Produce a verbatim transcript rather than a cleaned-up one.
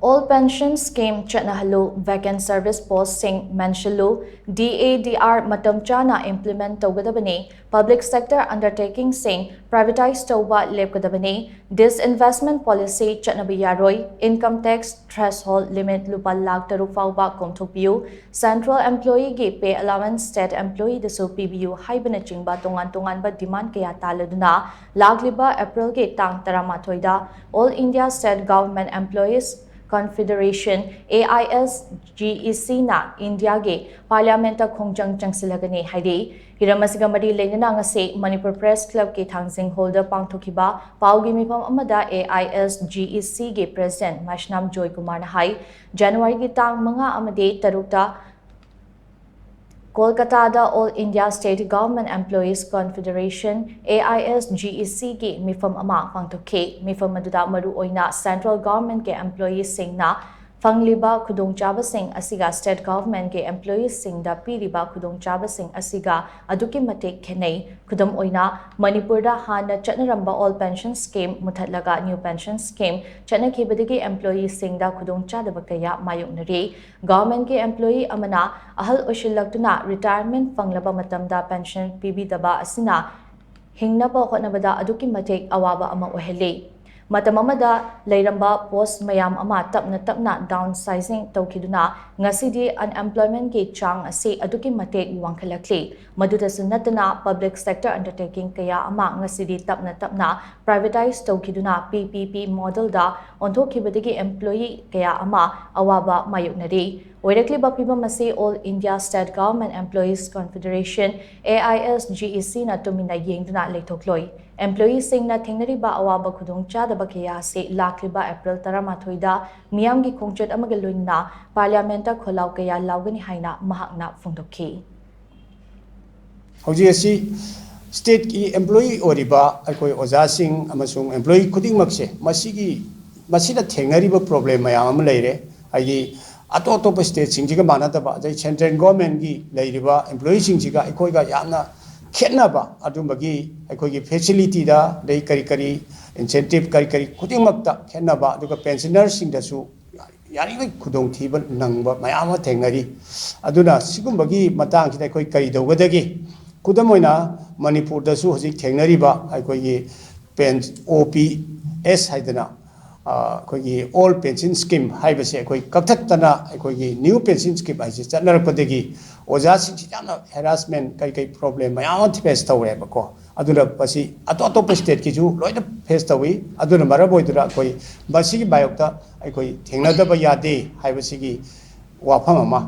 All pension scheme ꯆꯠꯅꯍꯜꯂꯨ, vacant service post ꯁꯤꯡ ꯃꯦꯟꯁꯤꯜꯂꯨ, D A D R ꯃꯇꯝ ꯆꯥꯅ implement ꯇꯧꯒꯗꯕꯅꯤ, public sector undertaking ꯁꯤꯡ privatise ꯇꯧꯕ ꯂꯦꯞꯀꯗꯕꯅꯤ, disinvestment policy ꯆꯠꯅꯕ ꯌꯥꯔꯣꯏ, income tax threshold limit ꯂꯨꯄꯥ ꯂꯥꯈ ꯇꯔꯨꯛ ꯐꯥꯎꯕ ꯀꯣꯝꯊꯣꯛꯄꯤꯌꯨ, central employee ꯒꯤ pay allowance state employee ꯗꯁꯨ ꯄꯤꯕꯤꯌꯨ ꯍꯥꯏꯕꯅꯆꯤꯡꯕ ꯇꯣꯉꯥꯟ ꯇꯣꯉꯥꯟꯕ demand ꯀꯌꯥ ꯇꯥꯜꯂꯗꯨꯅ ꯂꯥꯛꯂꯤꯕ April ꯒꯤ ꯇꯥꯡ ꯇꯔꯥꯃꯥꯊꯣꯏꯗ All India State Government Employees Confederation, A I S G E C ꯅ ꯏꯟꯗꯤꯌꯥꯒꯤ ꯄꯥꯔꯂꯤꯌꯥꯃꯦꯟꯠꯇ ꯈꯣꯡꯖꯪ ꯆꯪꯁꯤꯜꯂꯒꯅꯤ ꯍꯥꯏꯔꯤ꯫ ꯍꯤꯔꯝ ꯑꯁꯤꯒ ꯃꯔꯤ ꯂꯩꯅꯅ ꯉꯁꯤ ꯃꯅꯤꯄꯨꯔ Press Club ꯀꯤ ꯊꯥꯡꯖꯤꯡ ꯍꯣꯜꯗ ꯄꯥꯡꯊꯣꯛꯈꯤꯕ ꯄꯥꯎꯒꯤ ꯃꯤꯐꯝ ꯑꯃꯗ A I S G E C ꯒꯤ President ꯃꯩꯁꯅꯥꯝ ꯖꯣꯏꯀꯨꯃꯥꯔꯅ ꯍꯥꯏ, ꯖꯅꯋꯥꯔꯤꯒꯤ ꯇꯥꯡ ꯃꯉꯥ ꯑꯃꯗꯤ ꯇꯔꯨꯛꯇ ꯀꯣꯜꯀꯇꯥꯗ All India State Government Employees Confederation, A I S G E C ꯒꯤ ꯃꯤꯐꯝ ꯑꯃ ꯄꯥꯡꯊꯣꯛꯈꯤ꯫ ꯃꯤꯐꯝ ꯑꯗꯨꯗ ꯃꯔꯨꯑꯣꯏꯅ central government ꯀꯤ employee ꯁꯤꯡꯅ ꯐꯪꯂꯤꯕ ꯈꯨꯗꯣꯡꯆꯥꯕꯁꯤꯡ ꯑꯁꯤꯒ state government ꯀꯤ employee ꯁꯤꯡꯗ ꯄꯤꯔꯤꯕ ꯈꯨꯗꯣꯡꯆꯥꯕꯁꯤꯡ ꯑꯁꯤꯒ ꯑꯗꯨꯛꯀꯤ ꯃꯇꯤꯛ ꯈꯦꯠꯅꯩ꯫ ꯈꯨꯗꯝ ꯑꯣꯏꯅ, ꯃꯅꯤꯄꯨꯔꯗ ꯍꯥꯟꯅ ꯆꯠꯅꯔꯝꯕ Old Pension Scheme ꯃꯨꯊꯠꯂꯒ New Pension Scheme ꯆꯠꯅꯈꯤꯕꯗꯒꯤ employee ꯁꯤꯡꯗ ꯈꯨꯗꯣꯡꯆꯥꯗꯕ ꯀꯌꯥ ꯃꯥꯌꯣꯛꯅꯔꯤ꯫ Government ꯀꯤ employee ꯑꯃꯅ ꯑꯍꯜ ꯑꯣꯏꯁꯤꯜꯂꯛꯇꯨꯅ retirement ꯐꯪꯂꯕ ꯃꯇꯝꯗ pension ꯄꯤꯕꯤꯗꯕ ꯑꯁꯤꯅ ꯍꯤꯡꯅꯕ ꯍꯣꯠꯅꯕꯗ ꯑꯗꯨꯛꯀꯤ ꯃꯇꯤꯛ ꯑꯋꯥꯕ ꯑꯃ ꯑꯣꯏꯍꯜꯂꯤ꯫ ꯃꯇꯝ ꯑꯃꯗ ꯂꯩꯔꯝꯕ post ꯃꯌꯥꯝ ꯑꯃ ꯇꯞꯅ ꯇꯞꯅ downsizing ꯇꯧꯈꯤꯗꯨꯅ ꯉꯁꯤꯗꯤ unemployment ꯀꯤ ꯆꯥꯡ ꯑꯁꯤ ꯑꯗꯨꯛꯀꯤ ꯃꯇꯤꯛ ꯋꯥꯡꯈꯠꯂꯛꯂꯤ꯫ ꯃꯗꯨꯗꯁꯨ ꯅꯠꯇꯅ, public sector undertaking ꯀꯌꯥ ꯑꯃ ꯉꯁꯤꯗꯤ ꯇꯞꯅ ꯇꯞꯅ privatise ꯇꯧꯈꯤꯗꯨꯅ P P P model ꯗ ꯑꯣꯟꯊꯣꯛꯈꯤꯕꯗꯒꯤ employee ꯀꯌꯥ ꯑꯃ ꯑꯋꯥꯕ ꯃꯥꯌꯣꯛꯅꯔꯤ꯫ ꯑꯣꯏꯔꯛꯂꯤꯕ ꯐꯤꯚꯝ ꯑꯁꯤ All India State Government Employees Confederation, A I S G E C ꯅ ꯇꯨꯃꯤꯟꯅ ꯌꯦꯡꯗꯨꯅ ꯂꯩꯊꯣꯛꯂꯣꯏ꯫ Employee ꯁꯤꯡꯅ ꯊꯦꯡꯅꯔꯤꯕ ꯑꯋꯥꯕ ꯈꯨꯗꯣꯡꯆꯥꯗꯕ ꯀꯌꯥ ꯑꯁꯤ ꯂꯥꯛꯂꯤꯕ April ꯇꯔꯥꯃꯥꯊꯣꯏꯗ ꯃꯤꯌꯥꯝꯒꯤ ꯈꯣꯡꯆꯠ ꯑꯃꯒ ꯂꯣꯏꯅꯅ ꯄꯥꯔꯂꯤꯌꯥꯃꯦꯟꯠꯇ ꯈꯣꯜꯂꯥꯎ ꯀꯌꯥ ꯂꯥꯎꯒꯅꯤ ꯍꯥꯏꯅ ꯃꯍꯥꯛꯅ ꯐꯣꯡꯗꯣꯛꯈꯤ꯫ ꯍꯧꯖꯤꯛ ꯑꯁꯤ state ꯀꯤ employee ꯑꯣꯏꯔꯤꯕ ꯑꯩꯈꯣꯏ ꯑꯣꯖꯥꯁꯤꯡ ꯑꯃꯁꯨꯡ employee ꯈꯨꯗꯤꯡꯃꯛꯁꯦ ꯃꯁꯤꯒꯤ, ꯃꯁꯤꯅ ꯊꯦꯡꯅꯔꯤꯕ problem ꯃꯌꯥꯝ ꯑꯃ ꯂꯩꯔꯦ꯫ ꯍꯥꯏꯗꯤ, ꯑꯇꯣꯞ ꯑꯇꯣꯞꯄ state ꯁꯤꯡꯁꯤꯒ ꯃꯥꯟꯅꯗꯕ, ꯑꯗꯩ central government ꯀꯤ ꯂꯩꯔꯤꯕ employee ꯁꯤꯡꯁꯤꯒ ꯑꯩꯈꯣꯏꯒ ꯌꯥꯝꯅ ꯈꯦꯠꯅꯕ, ꯑꯗꯨꯝꯕꯒꯤ ꯑꯩꯈꯣꯏꯒꯤ facility ꯗ, ꯑꯗꯩ ꯀꯔꯤ ꯀꯔꯤ incentive ꯀꯔꯤ ꯀꯔꯤ ꯈꯨꯗꯤꯡꯃꯛꯇ ꯈꯦꯠꯅꯕ, ꯑꯗꯨꯒ pensioner ꯁꯤꯡꯗꯁꯨ ꯌꯥꯔꯤꯉꯩ ꯈꯨꯗꯣꯡꯊꯤꯕ ꯅꯪꯕ ꯃꯌꯥꯝ ꯑꯃ ꯊꯦꯡꯅꯔꯤ꯫ ꯑꯗꯨꯅ ꯁꯤꯒꯨꯝꯕꯒꯤ ꯃꯇꯥꯡꯁꯤꯗ ꯑꯩꯈꯣꯏ ꯀꯔꯤ ꯇꯧꯒꯗꯒꯦ? ꯈꯨꯗꯝ ꯑꯣꯏꯅ ꯃꯅꯤꯄꯨꯔꯗꯁꯨ ꯍꯧꯖꯤꯛ ꯊꯦꯡꯅꯔꯤꯕ ꯑꯩꯈꯣꯏꯒꯤ ꯄꯦꯟ, ꯑꯣ ꯄꯤ ꯑꯦꯁ ꯍꯥꯏꯗꯅ, ꯑ, ꯑꯩꯈꯣꯏꯒꯤ ꯑꯣꯜ ꯄꯦꯟꯁꯤꯟ ꯁ꯭ꯀꯤꯝ ꯍꯥꯏꯕꯁꯦ ꯑꯩꯈꯣꯏ ꯀꯛꯊꯠꯇꯅ ꯑꯩꯈꯣꯏꯒꯤ ꯅ꯭ꯌꯨ ꯄꯦꯟꯁꯤꯟ ꯁ꯭ꯀꯤꯝ ꯍꯥꯏꯁꯦ ꯆꯠꯅꯔꯛꯄꯗꯒꯤ ꯑꯣꯖꯥꯁꯤꯡꯁꯤ ꯌꯥꯝꯅ ꯍꯦꯔꯥꯁꯃꯦꯟ, ꯀꯔꯤ ꯀꯔꯤ ꯄ꯭ꯔꯣꯕ꯭ꯂꯦꯝ ꯃꯌꯥꯝ ꯑꯃ ꯐꯦꯁ ꯇꯧꯋꯦꯕꯀꯣ꯫ ꯑꯗꯨꯅ ꯃꯁꯤ ꯑꯇꯣꯞ ꯑꯇꯣꯞꯄ ꯁ꯭ꯇꯦꯠꯀꯤꯁꯨ ꯂꯣꯏꯅ ꯐꯦꯁ ꯇꯧꯏ꯫ ꯑꯗꯨꯅ ꯃꯔꯝ ꯑꯣꯏꯗꯨꯅ ꯑꯩꯈꯣꯏ ꯃꯁꯤꯒꯤ ꯃꯥꯌꯣꯛꯇ ꯑꯩꯈꯣꯏ ꯊꯦꯡꯅꯗꯕ ꯌꯥꯗꯦ ꯍꯥꯏꯕꯁꯤꯒꯤ ꯋꯥꯐꯝ ꯑꯃ